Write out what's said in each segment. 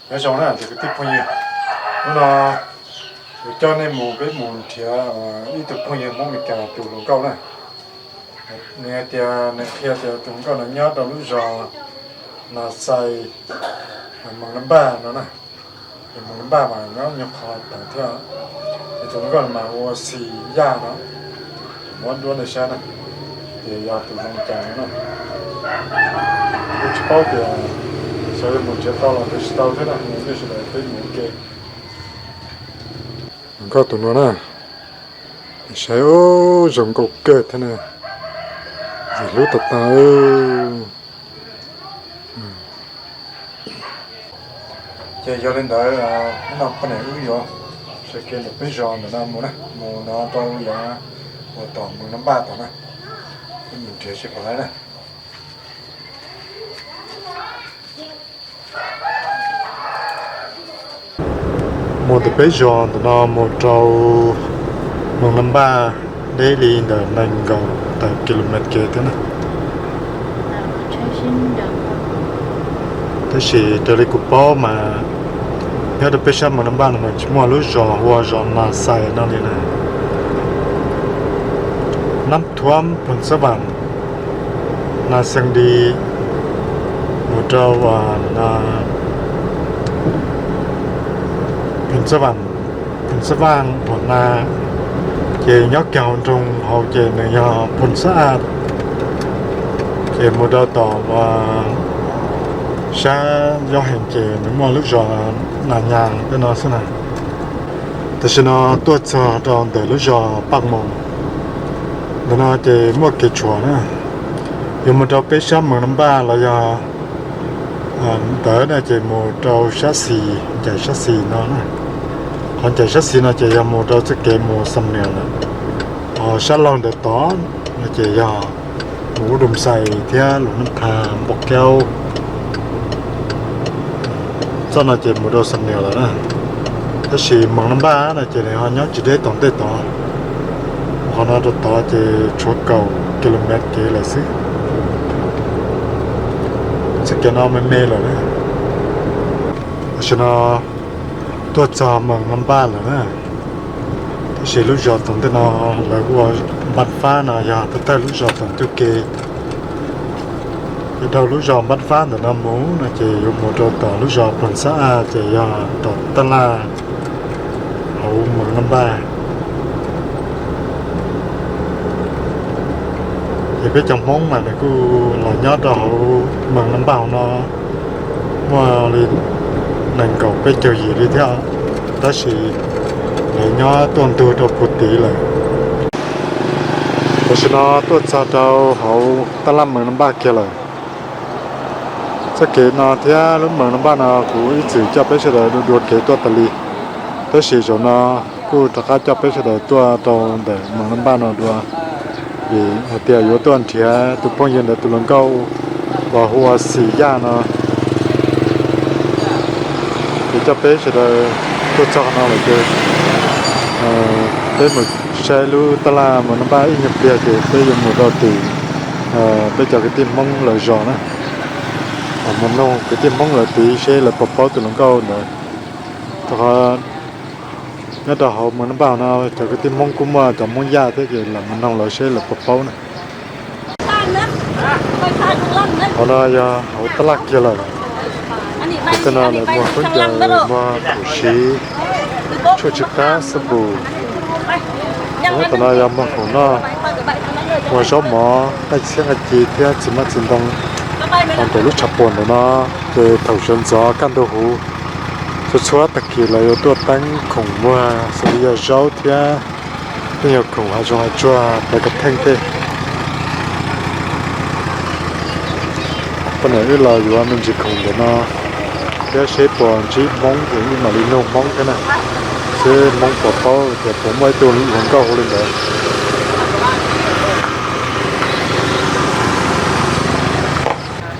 Nyob zoo na cov kwv tij phooj ywg, hnub no kuv coj nej mus, peb mus nrhiav ib tug phooj ywg Hmoob Amelikas tus hluas nkauj na. Nws hais tias nws qhia tias tus hluas nkauj no nyob rau lub zos Nas Xais, Moos Las Npaj no na. Ces Moos Las Npaj mas nyob nyuag qhov tod thiab, ces tus hluas nkauj no mas ua Xis Yaj no. Muab duab nej saib na, ces yog tus zoo cas no na. Kuj tsis paub tias xyov yuav mus nrhiav tau los nrhiav tsis tau thiab na, nej sawv daws peb mus ua ke. Hluas nkauj tus no na, saib zoo nkauj kawg thiab na, ntxim hlub tas tas. Ces yog li ntawd, hnub no poj niam wb yuav sawv kev ntawm peb zos ntawm no mus na, mus no rau yav uas tom Moos Las Npaj tom na, peb mus nrhiav seb puas laib na. Mus ntawm peb zos ntawm no mus rau Moos Las Npaj deb li ntawm nees nkaum tawm kilomev kev thiab na. Tab sis raws li kuv paub mas nyob rau peb sab Moos Las Npaj no mas tsis muaj lub zos hu ua zos Nas Xais no li na. Nab Thuam, Phoos Xab Vam, Nas Xees Dis, mus rau Phoos Xab Vam, Phoos Xab Vam, Phoos Na, ces nyob kiag hauv nroog hauv ces nws yog Phoos Xab Aj, ces mus rau tom sab Yob Hees ces nws muaj lub zos Nas Nyas tej no xwb na. Tam sim no tuaj txog rau ntawm lub zos Paj Moos ntawm no ces muaj kev tshuam na, yuav mus rau peb sab Moos Las Npaj los yog ntawd na ces mus rau sab xis, ncaim sab xis no na. Qhov ncaim sab xis no ces yog mus rau txoj kev mus Xam Nias lawm. Ho sab laug ntawm tod no ces yog mus Ub Dum Xais thiab Luam Nab Thas, Npauj Kaub. Txoj no ces mus rau Xam Nias lawm na. Tab sis Moos Las Npaj no ces nws ho nyob tsis deb tom ntej tod, qhov no rau tod ces tshuav kaum kilomev kev lawm xwb. Txoj kev no me me lawm na. Tam sim no tuaj txog Moos Las Npaj lawm na. Tab sis lub zos tom ntej no lawv hu ua Npaj Fab no yog thawj thawj lub zos tom ntug kev. Ces dhau lub zos Npaj Fab ntawm no mus no ces yuav mus rau tom lub zos Phoos Xab Aj ces yog tom tab laj hauv Moos Las Npaj. Ces peb cov Hmoob mas nws kuj los nyob rau hauv Moos Las Npaj hauv no muaj li nees nkaum peb caug yim li thiab, tab sis lawv nyob tuaj ntug rau puag tid lawm. Tam sim no tuaj txog rau hauv tab laj Moos Las Npaj kiag lawm. Txoj kev no thiab lub Moos Las Npaj no kuv ib txwm coj peb sawv daws dua dua kev tuaj tas li, tab sis zaum no kuj rov qab coj peb sawv daws tuaj rau ntawm Moos Las Npaj no dua, vim hais tias yuav tuaj nrhiav tus phooj ywg ntawd tus hluas nkauj uas hu ua Xis Yaj no. Ces coj peb sawv daws tuaj txog no lawm ces peb mus saib lub tab laj Moos Las Npaj ib nyuag pliag ces peb yuav mus rau tim peb cov kwv tij Hmoob lawv zos na, mus noog kwv tij Hmoob lawv tid seb lawv puas paub tus hluas nkauj ntawd. Rau qhov nyob rau hauv Moos Las Npaj no cov kwv tij Hmoob kuj muaj cov Hmoob Yaj thiab ces lam mus noog lawv seb lawv puas paub na. Hauv no yog hauv tab laj kiag lawm. Hauv tej no lawv muag khaub ncaws, muag khoom siv, tshuaj tsw qab, xab npum. Nyob tom no yog muag khoom noj, muag zaub mov, nqaij txhiab nqaij ci thiab txiv maj txiv ntoo. Ho ntawm lub tshav puam ntawm no ces thaum sawv ntxov kaj ntug huv txhua txhua tag kis lawv yuav tuaj teeb khoom muag xws li yog zaub thiab tej nyuag khoom hav zoov hav tsuag, plawv kav theej tej. Poj niam wb los yuav me ntsis khoom ntawm no thiab seb puas ntsib Hmoob ces wb mam li nug Hmoob thiab na, seb Hmoob puas paub tias puas muaj ib tug hluas nkauj hu li ntawd.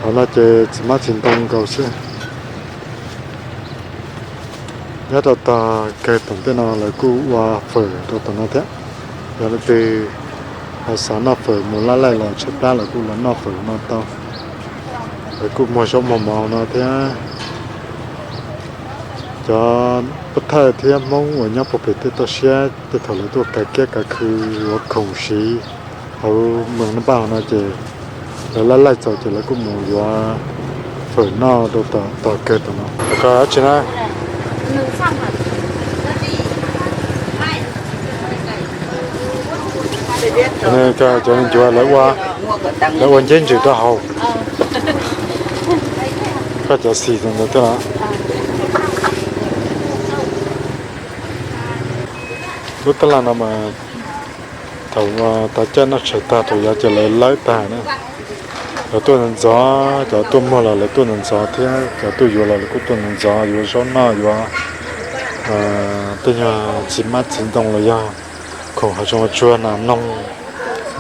Qhov no ces txiv mab txiv ntoo nkaus xwb. Nyob rau tog kawg tom ntej no lawv kuj ua fawm rau tom no thiab. Yog leej twg ho xav noj fawm mus laj laij los tshaib plab los kuj los noj fawm no tau. Lawv kuj muag zaub muag mov no thiab. Cov pov thawj thiab Hmoob uas nyob puag pem tej toj siab tej thaum lawv tuaj kav kiab kav khw yuav khoom siv hauv moos Naj Npaj no ces lawv laij laij txaus ces lawv kuj mus yuav fawm noj rau tom tog kawg tom no. Koj dab tsi na? Cov neeg ncuav lawv ua nceb ntsws rau hauv. Koj cov xis ntawd thiab los? Lub tab laj no mas thaum tav caij noj tshais tag rau yav ces lawv lawb tag na. Lawv tuaj ntxov ntxov, cov tuaj muag los lawv tuaj ntxov ntxov thiab cov tuaj yuav los lawv kuj tuaj ntxov ntxov, yuav zaub noj, yuav tej nyuag txiv mab txiv ntoo los yog khoom hav zoov hav tsuag, nas noog,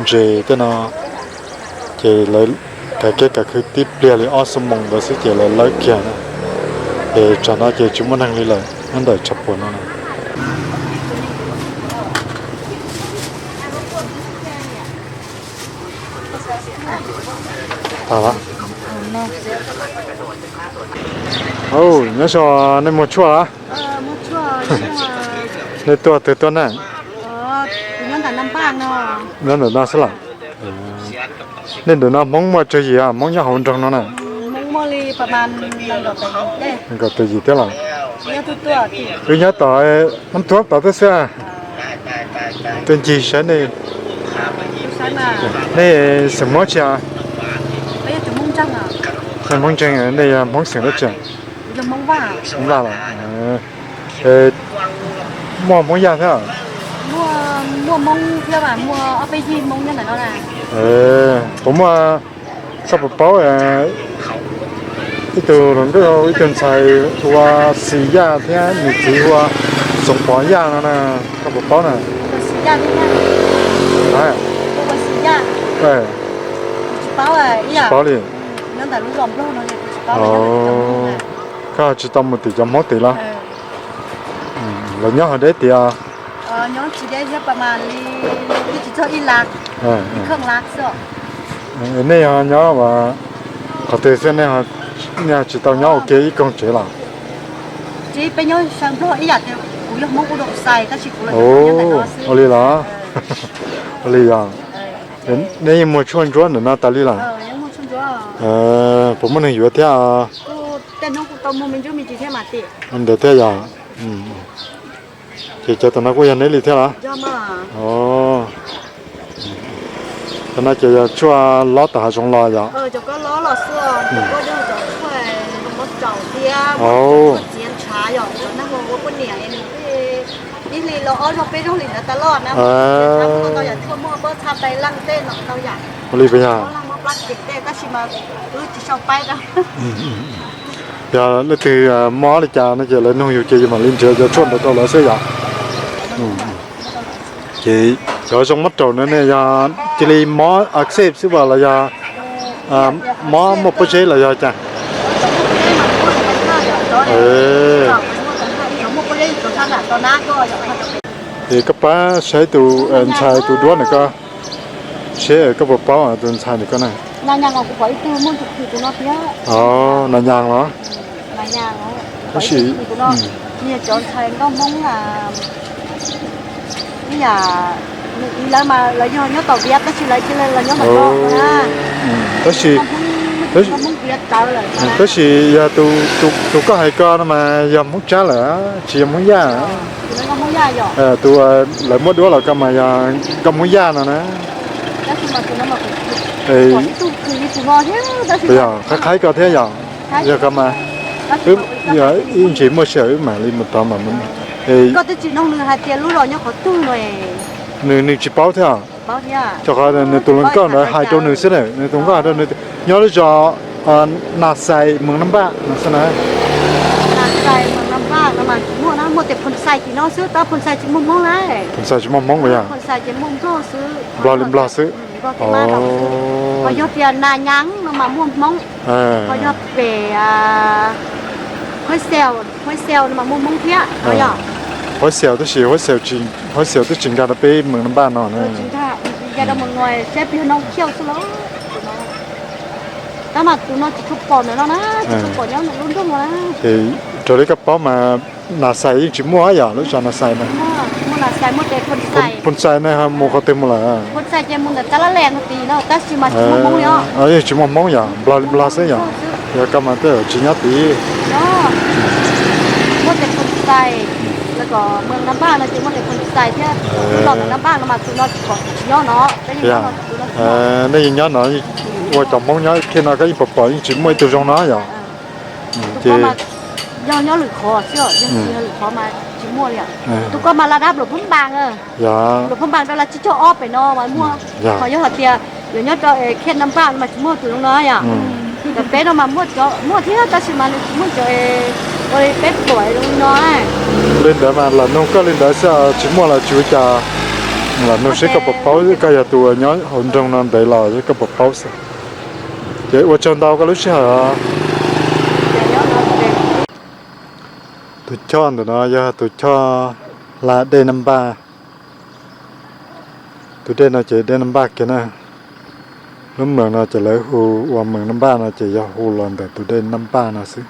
ntses tej no. Ces lawv kav kiab kav khw tib pliag li ob xuab moos ntawd xwb ces lawv lawb kiag na. Ces tsam no ces tsis muaj neeg li lawm nyob ntawm tshav puam no na. Nyob zoo, nej muag tshuaj los? Nej tuaj twg tuaj na? Nyob ntawm no xwb los? Nej ntawm no Hmoob muaj tsawg yim, Hmoob nyob hauv nroog no na? Nees nkaum tawm yim thiab los? Wb nyob tom Hmoob Tuab tod twb xwb. Tuaj ncig saib nej. Nej xeem Hmoob tsi? Nej Hmoob ntseeg, nej yog Hmoob xeem dab tsi? Hmoob Vaj los? Muaj Hmoob Yaj thiab? Puas muaj, txhob puas paub, ib tug hluas nkauj ib tug ntxhais hu ua Xis Yaj thiab nws txiv hu ua Txoov Pov Yaj no na, koj puas paub na? Tsis paub li. Koj tsis tau mus tim cov Hmoob tid los? Lawv nyob hauv deb tiag. Nej nyob qhov twg xwb, nej tsis tau nyob ua ke ib koog tsev los? Ua li los? Ua li yog. Nej yeej muag tshuaj ntsuab ntawm no tas li los? Puas muaj neeg yuav thiab? Ntawd thiab yog. Ces cov tom no kuj yog neb li thiab los? Tom no ces yog tshuaj lob tom hav zoov los yog? Ua li puas yog? Yog leej twg mob li cas no ces lawv nug yus ces yus mam li nrhiav cov tshuaj ntawd rau lawv xwb yom. Ces cov zoo mob raum no ne yog cia li mob a xej xwb los yog mob muaj pob zeb los yog cas? Ces koj pab saib tus ntxhais tus duab ntawm koj seb koj puas paub tus ntxhais ntawm koj na. Nas nyas los? Tab sis lawv mas lawv yog nyob tom viav tab sis lawv cia li los nyob mas tab sis, tab sis yog tus koj hais ko no mas yog Hmoob Tsab lawm tsis yog Hmoob Yaj. Tus lawv muab duab los ko mas yog nkauj Hmoob Yaj no na. Yog qhaib qhaib ko thiab yog, yog ko mas wb ib ntsis muaj sij hawm wb mam li mus tod mas. Nws tsis paub thiab. Rau qhov nws tus hluas nkauj ntawd hais rau nws xwb na, nws tus hluas nkauj hais rau nws nyob lub zos Nas Xais Moos Naj Npaj no xwb na. Phoo Xais tsis muaj Hmoob na, Phoo Xais tsis muaj Hmoob yog? Nplog li Nplog xwb. Ho yog tias Nas Nyas no mas muaj Hmoob, ho yog pem Huab Xaus, Huab Xaus no mas muaj Hmoob thiab no yog. Huab Xaus tab sis Huab Xaus twb tsis nkag rau peb Moos Naj Npaj no na. Nkag rau Moos Nuas sab plig Noo Khiauj xwb los. Tab mas tus no tsis tshua pom ntawm no na, tsis tshua pom nyob ntawm lub nroog no na. Ces raws li koj paub mas Nas Xais yeej tsis muaj yom, lub zos Nas Xais na. Muaj Nas Xais, muaj tes Phoo Xais. Phoo Xais ne ho mus qhov twg mus lawm? Phoo Xais ces mus ntawm Tab Lab Lees no tid no, tab sis mas tsis muaj Hmoob li os. Yeej tsis muaj Hmoob yom, Nplog li Nplog xwb yom. Yog koj mas tej zaum tsis nyob tid. Muaj tes Phoo Xais, los kom Mws Nab Npaj no ces muaj tes Phoo Xais thiab. Los ntawm Nab Npaj no mas tus no tsis pom, tsis nyob no. Nej yeej nyob no, ua cov Hmoob nyob kiag no koj yeej pom pom yeej tsis muaj ib tug zoo no yom. Ces yog nyob lwm qhov xwb, yog tsis yog lwm qhov mas tsis muaj li. Tus koj mas laj dab Luam Phab Npas, Luam Phab Npas rau laj tsib caug ob pem no mas muaj. Ho yog hais tias yuav nyob rau Khiaj Nab Npaj no mas tsis muaj tus zoo no yom. Cov peb no mas muaj, muaj thiab tab sis mas nws tsis muaj cov ua li peb pom zoo li no. Li ntawd mas lam nug koj li ntawd xwb, tsis muaj los tsis ua cas. Lam nug seb koj puas paub, koj yog tus nyob hauv nroog no ntev los koj puas paub xwb. Ces ua tsaug ntau koj lub sij hawm. Tus choj ntawm no yog tus choj hla dej Nab Npaj. Tus dej no ces dej Nab Npaj kiag na. Lub Mws no ces lawv hu ua Mws Nab Npaj no ces yog hu los ntawm tus dej Nab Npaj no xwb.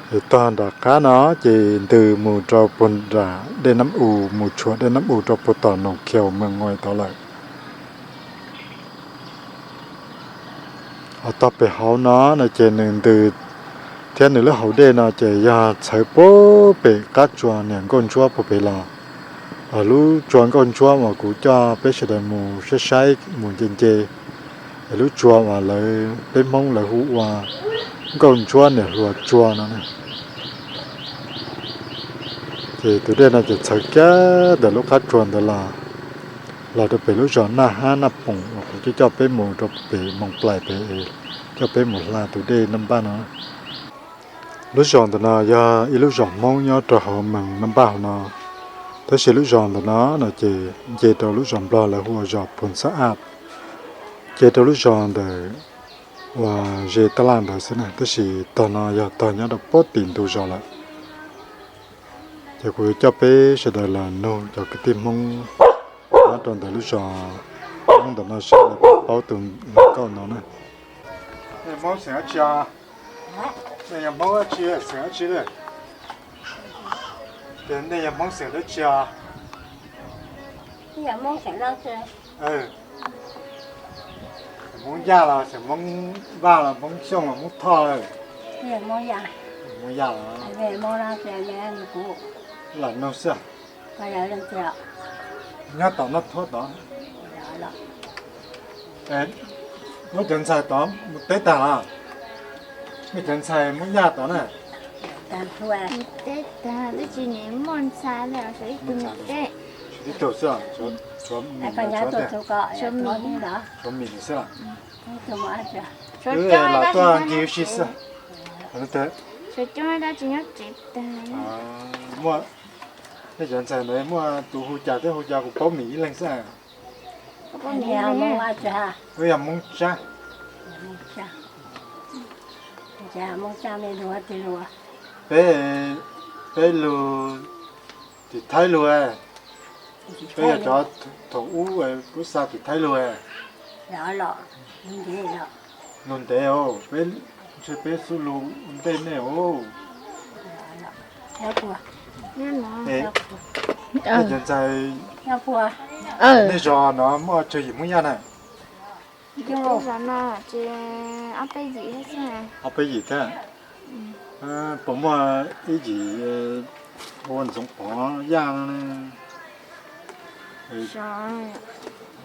Es tog nram qab no ces ntws mus rau puag nram dej Nab U, mus tshuam dej Nab U rau puag tom Noom Khiaus Mws Nguais tod lawm. Ho tog pem hauv no no ces nws ntws thiab nws lub hauv dej no ces yog txhawv puag pem qab tsua niam Nkauj Ntsuab puag pem los. Lub tsua Nkauj Ntsuab uas kuv coj peb sawv daws mus saib saib mus nce nce, es lub tsua uas lawv peb Hmoob lawv hu ua Nkauj Ntsuab niam hluas tsua no na. Ces tus dej no ces txhawv kiag ntawm lub qab tsua ntawd los, los rau pem lub zos Naj Hab Naj Poom uas kuv coj coj peb mus rau pem Moos Plaim pem, coj peb mus hla tus dej Nab Npaj no. Lub zos ntawm no yog ib lub zos Hmoob nyob rau hauv Moos Nab Npaj hauv no, tab sis lub zos ntawm no no ces nce rau lub zos Nplog lawv hu ua zos Phoos Xab Aj, nce rau lub zos ntawm uas ze tab laj ntawd xwb na, tab sis tog no yog tog nyob rau puag tim ntug zos lawm. Ces kuv coj peb sawv daws los nug cov kwv tij Hmoob nyob rau ntawm lub zos Hmoob ntawm no seb lawv puas paub tus nkauj no na. Nej Hmoob xeem dab tsi os? Nej yog Hmoob dab tsi, xeem dab tsi lawm? Ces nej yog Hmoob xeem dab tsi os? Hmoob Yaj los xeem Hmoob Vaj los Hmoob Xyooj los Hmoob Thoj lawm? Hmoob Yaj los? Lam nug xwb. Nyob tom Naj Thuab tod. Muab cov ntxhais tod mus teb tag los? Muab cov ntxhais Hmoob Yaj tod na. Teb tag, tab sis muaj ntxhais ib tug mus teb. Ib tug xwb, tshuav Mim xwb. Wb los tuaj ncig ib si xwb. Tshuav coob tab sis nyob tsev tag. Muaj, nej cov ntxhais ntawd muaj tus hu cas thiab hu cas kuv paub Mim ib leeg xwb. Wb yog Hmoob Tsab. Peb, peb lug tim Thaib lug. Peb yog cov thaum ub kuj xa tim Thaib lug. Lug ntev os, peb, ntshe peb xub lug ua ntej nej os. Nej cov ntxhais, nej zos no muaj tsawg yim Hmoob Yaj na? Zos no ces ob peb yim thiab. Ob peb yim thiab. Puas muaj ib yim hu ua Ntxoov Pov Yaj no?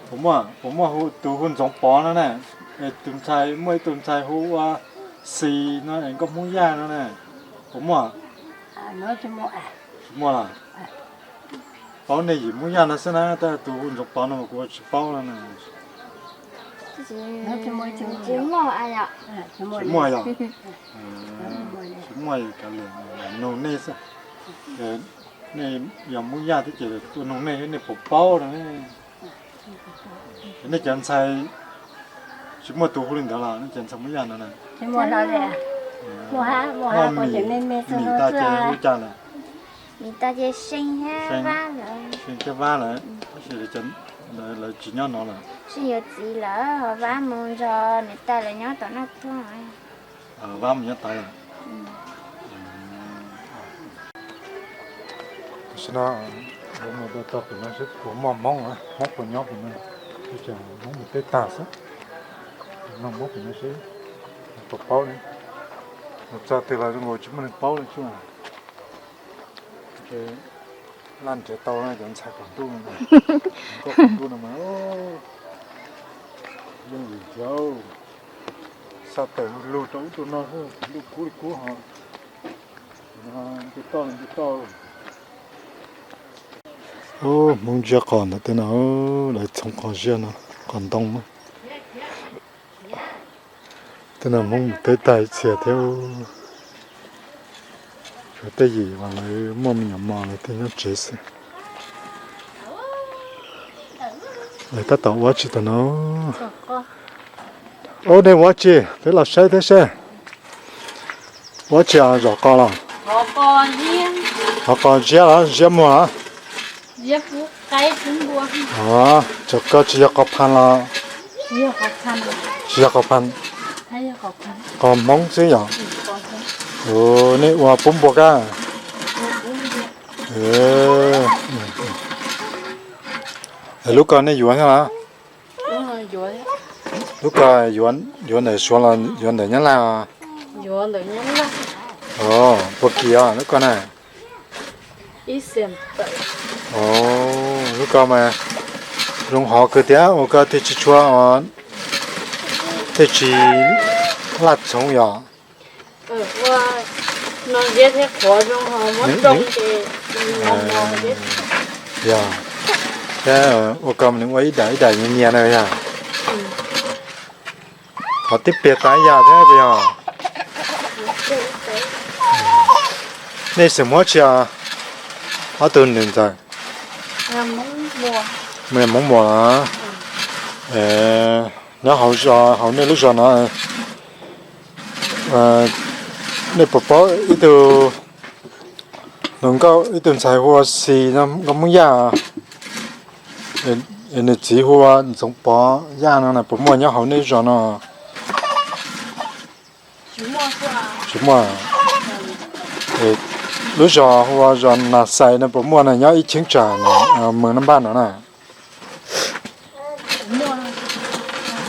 Puas muaj, puas muaj tus hu Ntxoov Pov no na? Es tus ntxhais, muaj ib tug ntxhais hu ua Xis no es nkauj Hmoob Yaj no na. Puas muaj? Tsis muaj los? Paub nej yim Hmoob Yaj no xwb na, tab sis tus hu Ntxoov Pov no mas kuv ua tsis paub no na. Tsis muaj yog? Tsis muaj, kav liam, nug nej xwb. Nej yog Hmoob Yaj thiab ces tuaj nug nej, nej puas paub no. Nej cov ntxhais tsis muaj tus hu li ntawd los nej cov ntxhais Hmoob Yaj no na? Muaj Mim, Mim tas ces hu cas lawm? Mim tas ces See thiab Vab lawm, tab sis cov Lawv tsis nyob no lawm. Tsis yuav txiv lawm, vab mus nrog niam tais lawv nyob tom Naj Thuam. Vab mus nyob tod lawm. Tam sim no mus tau pem no seb puas muaj Hmoob, Hmoob puas nyob pem no. Ua cas Hmoob mus teb tag xwb. Nug Hmoob pem no seb puas paub ne. Mus txog twg los zoo nkaus tsis muaj neeg paub li xwb. Laj nrhiav tau cov ntxhais qaum ntuj no, nkauj qaum ntuj no mas yooj yim thiab. Xa tawm lug rau ub rau no, ntuj kub li kub ho. Ub, Hmoob ziab qos ntawm tej no, lawv txhoov qos ziab no, qos ntoo na. Tej no Hmoob mus teb tag ib txhia thiab. Tshuav tej yim uas lawv muaj me nyuam mos lawv thiaj nyob tsev xwb. Lawv tab tom ua tsi tau no? Ub, nej ua tsi? Peb los saib thiab seb. Ua tsi, zom qos los? Hov qos ziab los ziab muag los? Tseem koj tsis yog qos pha los? Tsis yog qos pha. Qos Hmoob xwb yom? Nej ua pub npua kab? Lub ko nej yuav thiab los? Lub ko yuav ntawm Suav los yuav ntawm Nyab Laj? Puas kim os lub ko na? Lub ko mas zoo hov kawg thiab, ua koj thiaj tsis tshua, thiaj tsis laj txhoov yom. Yog, thiab ua ko mas nws ua ib daim ib daim nyias nyias na yog. Qhov tib pliag tas ib yam thiab puas yog? Nej xeem Hmoob tsi os? Ob tug niam ntxawm. Mus yog Hmoob Muas los? Nyob hauv zos, hauv nej lub zos no, nej puas paub ib tug hluas nkauj, ib tug ntxhais hu ua Xis no, nkauj Hmoob Yaj, nws txiv hu ua Ntxoov Pov Yaj no na, puas muaj nyob hauv nej zos no? Tsis muaj. Lub zos hu ua zos Nas Xais no puas muaj na, nyob ib cheeb tsam Mws Naj Npaj no na?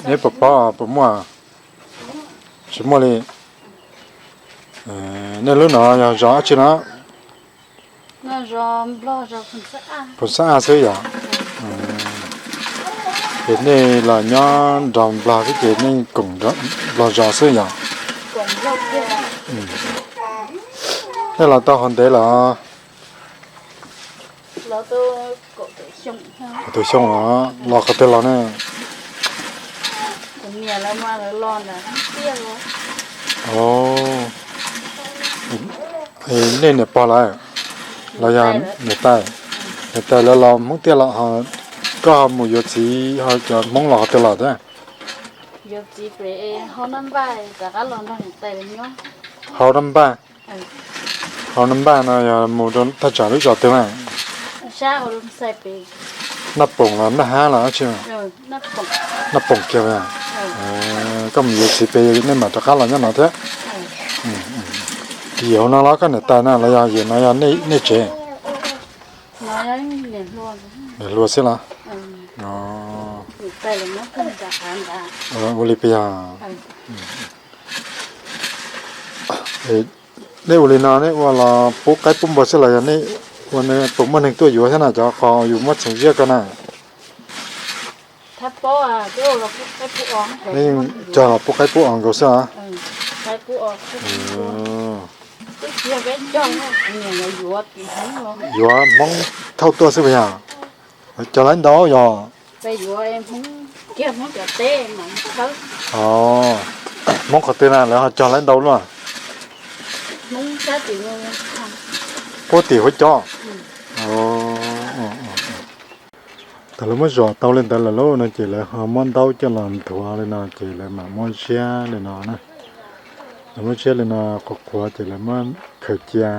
Neb puas paub puas muaj? Tsis muaj li. Nej lub no yog zos dab tsi no? Phoos Xab Aj xwb yom? Ces nej los nyob nrog Nplog xwb ces nej koom Nplog zos xwb yom? Nej los tau hov ntev lawm? Kaum tawm xyoo los? Los qhov twg los ne? Nej niam pog lawm los yog niam tais? Niam tais lawv los Hmoob Tiaj los, koj ho mus yuav txiv ho cov Hmoob los qhov twg los thiab? Hauv Naj Npaj. Hauv Naj Npaj no yog mus rau thaj tsam lub zos twg na? Naj Poom los Naj Hab los dab tsi? Naj Poom kiag. Koj mus yuav txiv pem nej mam rov qab los nyob no thiab. Yim hauv no los koj niam tais na los yog yim no yog nej tsev? Niam hluas xwb los? Ua li puas yog? Nej ua li no nej ua los pub qaib pub npua xwb los yog nej ua puas muaj neeg tuaj yuav thiab na cov qos yus muab txhoov ziab ko na? Nej yeej cog los pub qaib pub os nkaus xwb os? Yuav Hmoob thauj tuaj xwb puas yog? Cog lawv ntau yog? Hmoob qhov twg na lawv ho cog lawv ntau luaj? Puag tim Huab Cov. Thaum lawv muab zom tau li ntawd lawm lauj no ces lawv ho muab ntaub coj los nthuav li no ces lawv mam muab ziab li no na. Lawv muab ziab li no qhuav qhuav ces lawv muab khaws cia,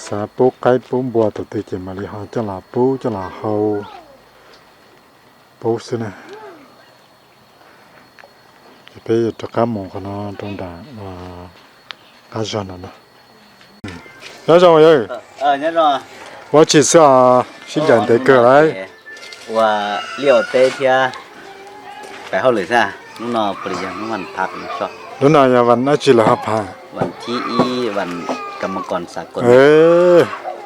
xav pub qaib pub npua thaum twg ces mam li ho coj los pub coj los hau. paub xwb na. Ces peb yuav rov qab mus qhov no rau nram qab zog no no. Nyob zoo yawg. Ua tsi xwb os, sib ncaim ntev kawg lauj. Ua liaj ua teb thiab pem hauj lwm xwb. Lub no puas li yog lub vas phav? Lub no yog vas dab tsi lawv ho phav?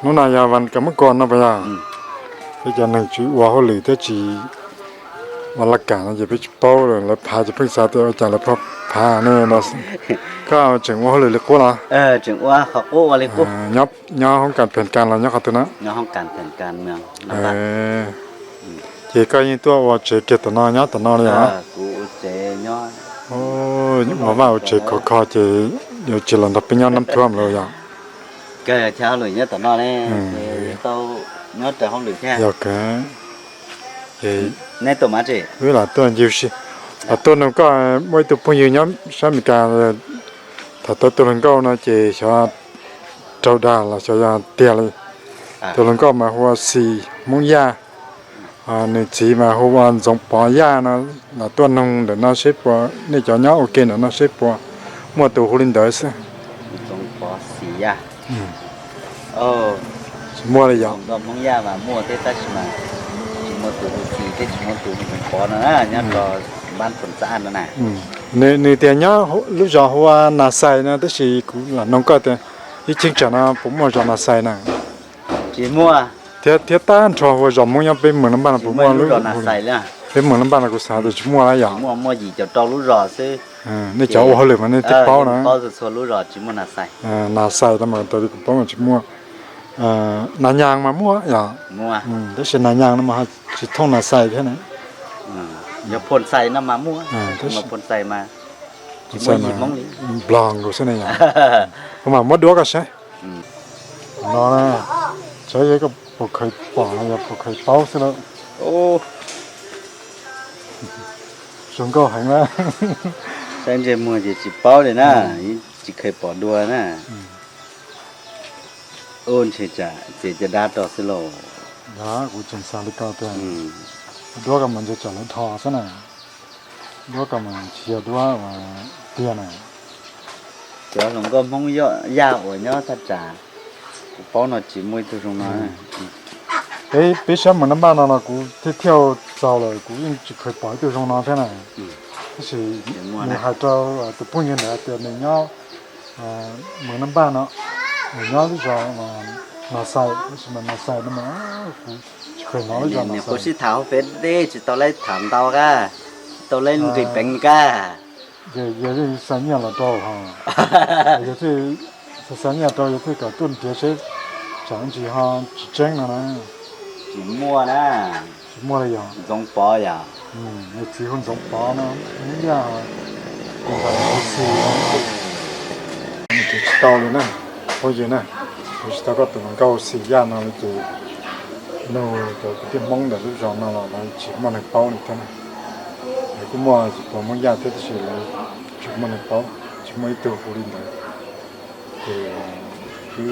Lub no yog vas kam mab kos no puas yog? Peb cov neeg tsis ua hauj lwm thiab tsis ua laj kam no ces peb tsis paub, lawv phav ces pheej xav tias ua cas lawv pheej phav ne no. Koj tseem ua hauj lwm li qub los? Nyob hoob kas phees kas los nyob qhov twg na? Ces koj yeej tuaj ua tsev kiag tom no nyob tom no li os? Ua vaj ua tsev khov kho ces yuav tsis los nrog peb nyob Nab Thuam lawm yom? Yog kawg. Wb lam tuaj ncig si, lam tuaj nug koj, muaj ib tug phooj ywg nyob sab Amelikas, thaum tau tus hluas nkauj no ces xyov raug dag los xyov yog tiag li. Tus hluas nkauj mas hu ua Xis Hmoob Yaj, nws txiv mas hu ua Ntxoov Pov Yaj no. Lam tuaj nug ntawm no seb puas, nej cov nyob ua ke ntawm no seb puas muaj tus hu li ntawd xwb. Tsis muaj li yom? Nws tias nyob lub zos hu ua Nas Xais no, tab sis kuv lam nug koj tias ib cheeb tsam no puas muaj zos Nas Xais na? Thiab tag nrho hu ua zos Hmoob nyob peb Moos Nab Npaj no puas muaj? Peb Moos Nab Npaj no kuv xav tias tsis muaj lawm yom? Nej cov ua hauj lwm mas nej twb paub na. Nas Xais no mas raws li kuv paub mas tsis muaj. Nas Nyas mas muaj yom? Tab sis Nas Nyas no mas tsis thooj Nas Xais thiab na. Nplog nkaus xwb ne yom? Kuv mam muab duab koj saib. No na, saib yog koj puas kheev pom los yog puas kheev paub xwb lawm. Zoo nkauj heev na. Saib ntsej muag ces tsis paub li na, tsis kheev pom dua na. Ub, ntshe tsam txiav caj dab rau xwb lauj. Kuv tseem xav li ko tiag. Duab ko mas ntshe tsam lawv dhos xwb na. Duab ko mas tsis yog duab tiag na. Cov hluas nkauj Hmoob Yaj uas nyob thaj tsam kuv paub no tsis muaj ib tug zoo no. Peb, peb sab Moos Nab Npaj no los kuv thiaj thiaj txog lawm kuv yeej tsis kheev pom ib tug zoo no thiab na. Tab sis nws hais rau tus phooj ywg ntawd tias nws nyob Moos Nab Npaj no, nws nyob lub zos Nas Xais, tab sis mas Nas Xais no mas kuv tsis kheev hnov lub zos Nas Xais. Kuv sib tham hauv Fev deb tsis tau laib tham ntau kab, tsis tau laib nqis peev kab. Yog xav nyiaj los rau ho, yog thiaj xav nyiaj rau yog thiaj kom tuaj nrhiav seb tsam ntsis ho tsis tseeb no na. Tsis muaj na. Tsis muaj li yog? Ntxoov Pov yom. Nws txiv hu Ntxoov Pov no, Hmoob Yaj, tus ntawd hu Xis. Nws tsis tau li na, phooj ywg na, kuv tsis tau koj tus hluas nkauj Xis Yaj no li ces nug cov kwv tij Hmoob ntawm lub zos no los lawv tsis muaj neeg paub li thiab na. Lawv kuj muaj tsis puas Hmoob Yaj thiab tab sis lawv tsis muaj neeg paub, tsis muaj ib tug hu li ntawd. Ces wb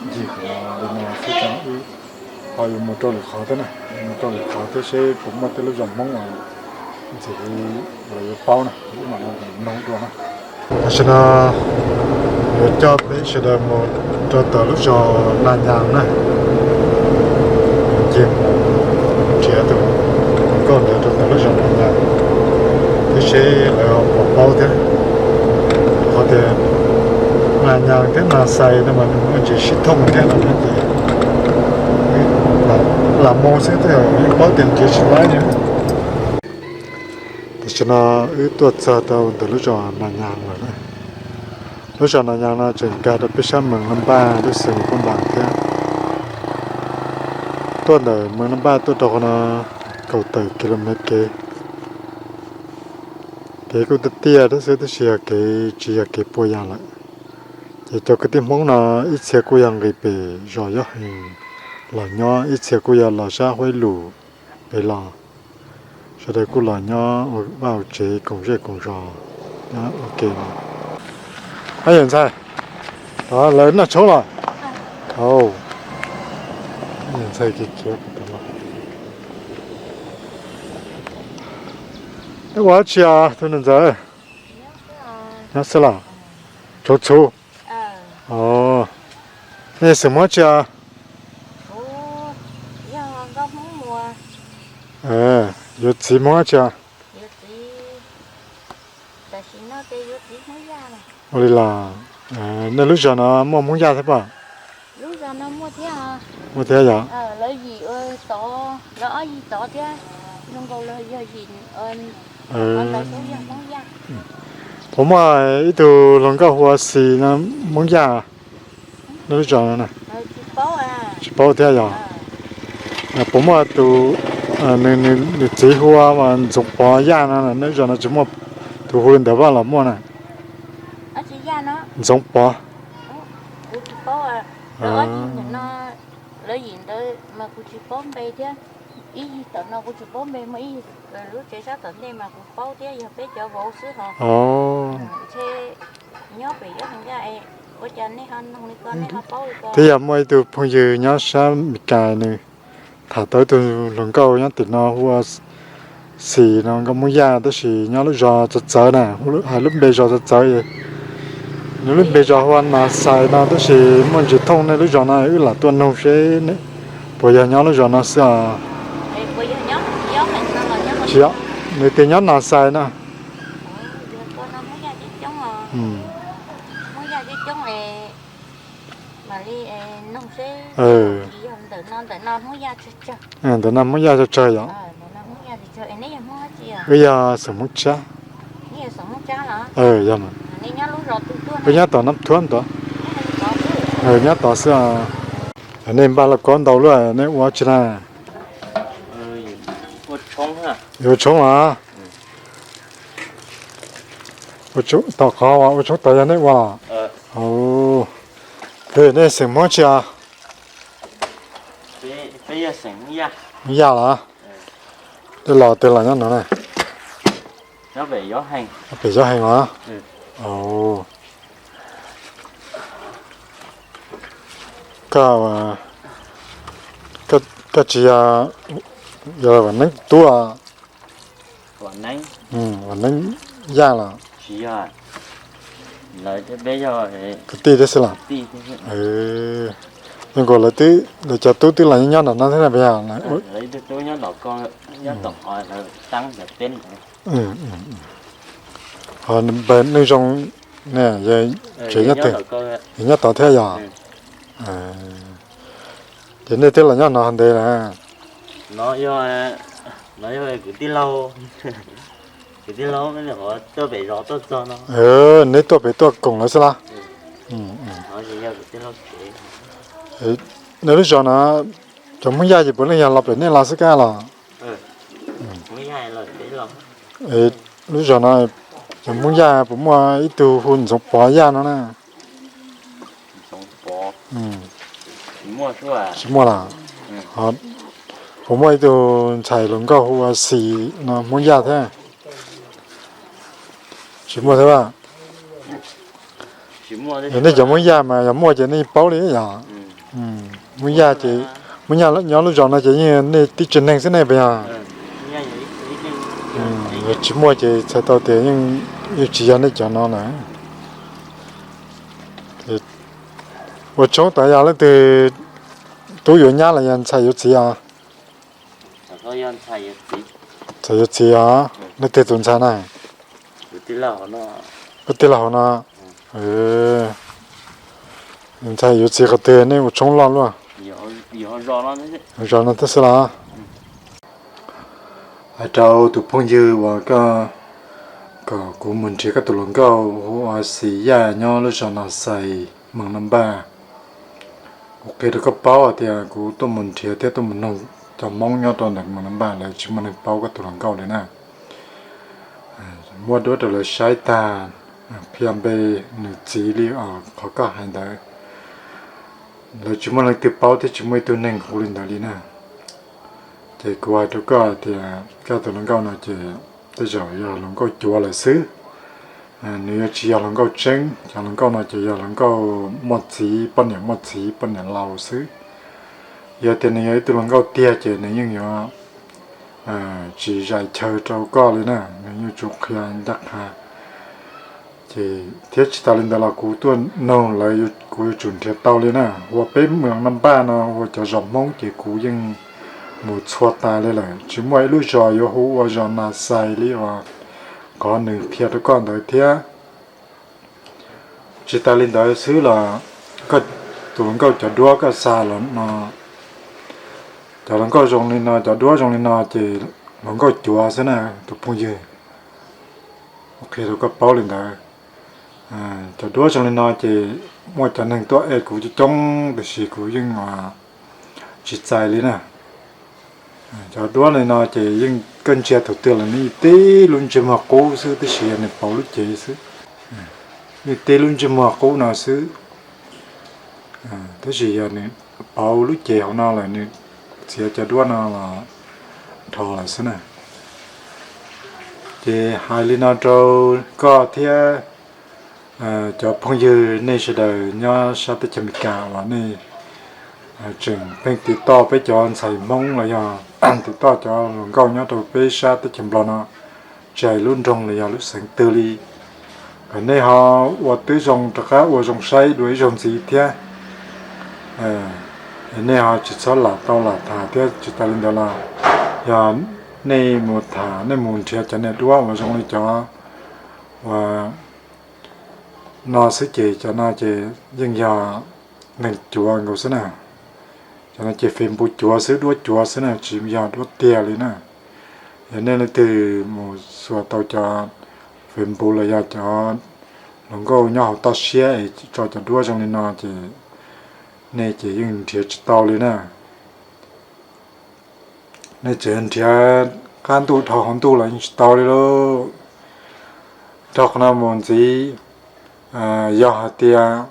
ncig li no xwb, wb ho yuav mus rau lwm qhov thiab na, mus rau lwm qhov thiab seb puas muaj tej lub zos Hmoob ntxim li lawv yuav paub na, wb mam li nug dua na. Tam sim no yuav coj peb sawv daws mus rau tom lub zos Nas Nyas na, ces mus nrhiav tus hluas nkauj ntawd rau tom lub zos Nas Nyas thiab seb lawv ho puas paub thiab. Qhov tias Nas Nyas thiab Nas Xais no mas nws muaj ntsis sib thooj thiab no ces lam mus xwb twb yeej paub tias nrhiav tsis laib li. Tam sim no wb tuaj txog rau ntawm lub zos Nas Nyas lawm na. Lub zos Nas Nyas no tseem nkag rau peb sab Moos Nab Npaj lub xeev Paj Npas thiab. Tuaj ntawm Moos Nab Npaj tuaj rau qhov no kaum tawm kilomev kev. Kev kuj tiaj tiaj thiab xwb tab sis yog kev tsis yog kev pua yas lawm. Ces cov kwv tij Hmoob no ib txhia kuj yog nqis pem zos Yob Hees los nyob, ib txhia kuj yog los sab Huaib Lus pem los. Sawv daws kuj los nyob ua vaj ua tsev koom zej koom zos nyob ua ke no. Ab, yawm ntxhais, lawv noj tshoob los? Yawm ntxhais khiav khiav. Neb ua dab tsi os tus niam ntxawm? Nyob xwb los? Tshov txhuv. Nej xeem Hmoob tsi os? Yuav txiv Hmoob tsi os? Ua li los, nej lub zos no muaj Hmoob Yaj thiab pom? Muaj thiab yom? Puas muaj ib tug hluas nkauj hu ua Xis no Hmoob Yaj? Nej lub zos no tsis paub thiab yom? Puas muaj tus, nws txiv hu ua Ntxoov Pov Yaj no, nej lub zos no tsis muaj tus hu li ntawd los muaj na? Ntxoov Pov. Twb yog muaj ib tug phooj ywg nyob sab Meskas, nws tham tau ib tug hluas nkauj nyob tim no hu ua Xis no, nkauj Hmoob Yaj tab sis nyob lub zos txawv txawv na, hais lub npe zos txawv txawv. Nws lub npe zos hu ua Nas Xais no tab sis muaj ntsis thooj nej lub zos no, wb lam tuaj nug seb puas yog nyob lub zos no xwb os. Tsis yog, nws tias nyob Nas Xais no. Ntawm no Hmoob Yaj tsawg tsawg yom? Wb yog xeem Hmoob Tsab. Yog, wb nyob tom Nab Thuab ntawd. Nyob tod xwb. Nej npaj lauj kaub ntau luaj, nej ua tsi na? Yuav ua tshoob los? Tom qhov ua tshoob tod yog nej ua los? Nej xeem Hmoob tsi os? Hmoob Yaj los? Tej los twg los nyob no na? Pem Yob Hees los? Koj tsis yog, yog Vam Neeb tub? Vam Neeb Yaj los? Kwv tij thiab xwb los? Zoo nkaus lawv cov tub twb los nyob nram no thiab na puas yog? Ho npawg Neej Zoo ne, tsev nyob tod thiab yog? Ces nej twb los nyob no ntev lawm? Neb tuaj pem tuaj koom lawv xwb los? Nej lub zos no cov Hmoob Yaj ces puav leej yog los pem nej los xwb kab los? Lub zos no cov Hmoob Yaj puas muaj ib tug hu Ntxoov Pov Yaj no na? Tsis muaj los? Puas muaj ib tug ntxhais hluas nkauj hu ua Xis no Hmoob Yaj thiab? Tsis muaj thiab. Nej cov Hmoob Yaj mas yog muaj ces nej paub li yog? Hmoob Yaj ces, Hmoob Yaj nyob lub zos no ces yeej nej tib tsev neeg xwb nej puas yog? Yog tsis muaj ces txhais tau tias yeej tsis yog nej cov no lawm. Ua tshoob tod yog leej twg tub yuav nyab los yog ntxhais yuav txiv os? Ntxhais yuav txiv os. Leej twg tus ntxhais na? Kuv tij laug hauv no. Ntxhais yuav txiv qhov twg nej ua tshoob loj luaj? Zos no thiab xwb los? Hais rau tus phooj ywg uas koj kom kuv mus nrhiav koj tus hluas nkauj hu ua Xis Yaj nyob lub zos Nas Xais, Mees Nas Npaj. Kuv qhia rau koj paub hais tias kuv tuaj mus nrhiav thiab tuaj mus noog cov Hmoob nyob rau ntawm Mees Nas Npaj lawv tsis muaj neeg paub koj tus hluas nkauj li na. Muab duab rau lawv saib tag, qhia npe nws txiv li qhov koj hais ntawd, lawv tsis muaj leej twg paub thiab tsis muaj ib tug neeg hu li ntawd li na. Ces kuv hais rau koj tias koj tus hluas nkauj no ces tej zaum yog hluas nkauj cuav lawm xwb. Nws yuav tsis yog hluas nkauj tseeb, cov hluas nkauj no ces yog hluas nkauj muaj txiv, poj niam muaj txiv, poj niam laus xwb. Yog tias nws yog ib tug hluas nkauj tiag ces nws yeej yuav tsis zais chaw rau koj li na, nws yuav tsum qhia ncaj qha. Ces thiab tsis tas li ntawd los kuv tuaj nug lawv, kuv yuav tsum nrhiav tau li na. Ua peb moos no npaj no ua cov zos Hmoob ces kuv yeej mus txhua tas li lawm, tsis muaj ib lub zos yuav hu ua zos Nas Xais li uas qhov nws qhia rau koj ntawd thiab. Tsis tas li ntawd xwb los tus hluas nkauj cov duab koj xa los no, cov hluas nkauj zoo li no, cov duab zoo li no ces hluas nkauj cuav xwb na tus phooj ywg. Qhia rau koj paub li ntawd. Cov duab zoo li no ces muaj cov neeg tuaj ua kuv coob coob tiam sis kuv yeej tsis txais li na. Cov duab li no ces yeej koj ntsia thaum twg los nws tib lub ntsej muag qub xwb, tab sis yog nws pauv lub cev xwb, nws tib lub ntsej muag qub no xwb, tab sis yog nws pauv lub cev hauv no lawm nws txiav cov duab no los dhos lawm xwb na. Ces hais li no rau koj thiab cov phooj ywg nej sawv daws nyob sab teb chaws Amelikas uas nej tseem pheej tiv toj peb cov ntxhais Hmoob los yog tiv toj cov hluas nkauj nyob rau peb sab teb chaws Nplog no, tsis hais lub nroog los yog lub xeev twg li, kom nej ho ua tib zoo rov qab ua zoo saib dua ib zaug ntxiv thiab. Nej ho tsis txhob lam tau lam tham thiab, tsis tas li ntawd los yog nej mus tham, nej mus nrhiav cov niag duab uas zoo li cov uas no xwb ces cov no ces yeej yog neeg cuav nkaus xwb na. Cov no ces Facebook cuav xwb, duab cuav xwb na, tsis yog duab tiag li na. Yog nej leej twg mus xuas tau cov Facebook los yog cov hluas nkauj nyob hauv toj siab es tso cov duab zoo li no ces nej ces yeej nrhiav tsis tau li na. Nej tseem nrhiav qab ntuj dhau hauv ntuj los yeej tsis tau li lauj. Dhau qhov no mus ntxiv, yog hais tias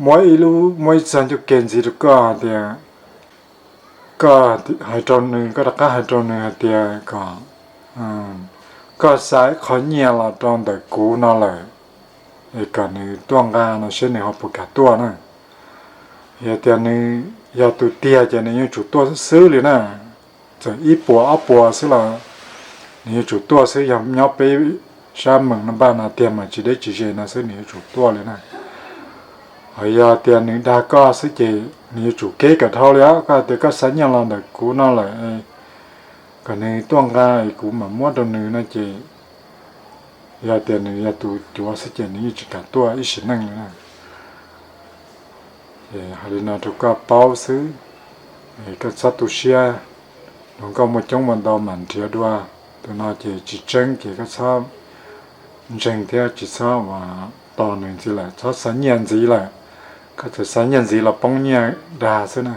muab ib lub, muab ib txoj ncauj ke ntxiv rau koj hais tias, koj hais rau nws, koj rov qab hais rau nws hais tias kom koj xa ib qho nyiaj los rau ntawm kuv no lawm, es kom nws tuaj nqa no seb nws ho puas kam tuaj na. Yog tias nws yog tus tiag ces nws yuav tsum tuaj xwb li na. Txawm ib puas ob puas xwb los nws yuav tsum tuaj xwb, yog nyob peb sab meem no npaj no tiag mas tsis deb tsis ze no xwb nws yuav tsum tuaj li na. Ho yog tias nws dag koj xwb ces nws yuav tsum keb kom dhau li os. Koj hais tias koj xa nyiaj los ntawm kuv no lawm, kom nws tuaj nqa es kuv mam muab rau nws no ces yog tias nws yog tus cuav xwb ces nws yeej tsis kam tuaj ib sim neej li na. Hais li no rau koj paub xwb, koj txhob tu siab. Hluas nkauj muaj coob muaj ntau mam nrhiav dua, tus no ces tsis tseeb ces koj txhob ntseeg thiab tsis txhob ua tos nws ntxiv lawm, txhob xa nyiaj ntxiv lawm. Koj txawm xa nyiaj ntxiv los poob nyiaj dag xwb na.